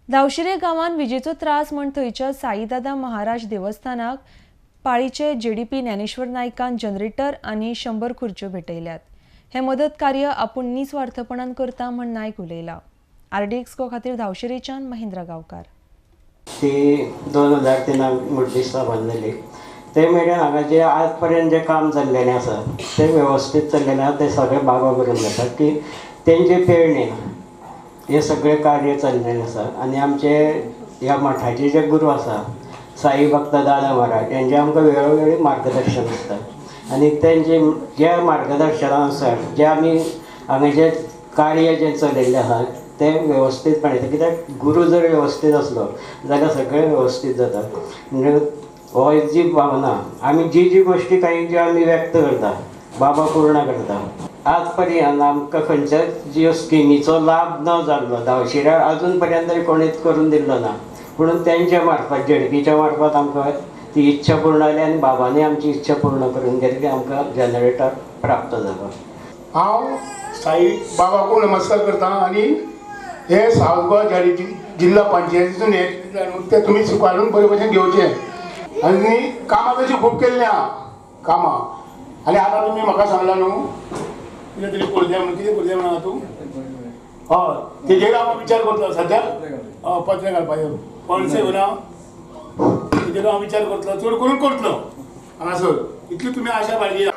धावशिरे गांवांत विजेचो त्रास म्हण थंयच्या साईदादा महाराज देवस्थानाक पाळीचे जेडीपी ज्ञानेश्वर नायकान जनरेटर आनी 100 खुर्च्यो भेटयल्यात. हे मदत कार्य आपूण निस्वार्थपणान करता म्हण नायक उलयला. आरडीएक्स गो खातीर धावशिरेच्यान महेंद्र गांवकार. ती 2003 मूर्ती स्थापन जाली ते मेरेन हांगा जे आज पर्यंत जे काम चल्लेलें आसा ते वेवस्थीत चल्लेलें आसा. ते सगळे बाबा करून जाता की तेंचे प्रेरणेन हे सगळे कार्य चल्लेलें आसा. आनी आमचे ह्या मठाचे जे गुरू आसा साई भक्त दादा महाराज हेंचे आमकां वेळोवेळी मार्गदर्शन आसता आनी तेंचे ज्या मार्गदर्शनानुसार जे आमी हांगा जे कार्य जें चलयल्लें आसा तें वेवस्थीतपणे, कित्याक गुरू जर वेवस्थीत आसलो जाल्यार सगळें वेवस्थीत जाता. म्हणजे हो जी भावना आमी जी जी गोश्टी काही ज्यो आमी व्यक्त करता बाबा पूर्ण करता. आज पर्यंत आमकां खंयच्याच ज्यो स्किमीचो लाभ न जाल्लो धावशिऱ्यार अजून पर्यंत तरी कोणीच करून दिल्लो ना, पूण तेंच्या मार्फत झेडपीच्या मार्फत आमकां ती इच्छा पूर्ण जाली आनी बाबांनी आमची इच्छा पूर्ण करून गेली की आमकां जनरेटर प्राप्त जालो. हांव साई बाबाकू नमस्कार करता आनी हे सावथ गोवा झाडी जिल्हा पंचायतीतून हे ते तुमी स्विकारून बरे भशेन घेवचे आनी कामां तशी खूब केल्लीं आहा कामां. आनी आतां तुमी म्हाका सांगला न्हू कितें तरी करुया म्हणून, कितें करुया म्हणा तूं, हय तेजेर हांव विचार करतलो. सद्याक हय पत्रे घालपाचें पणसे ना तेजेर हांव विचार करतलो, चड करून करतलो हांगासर. इतली तुमी आशा बाळगिया.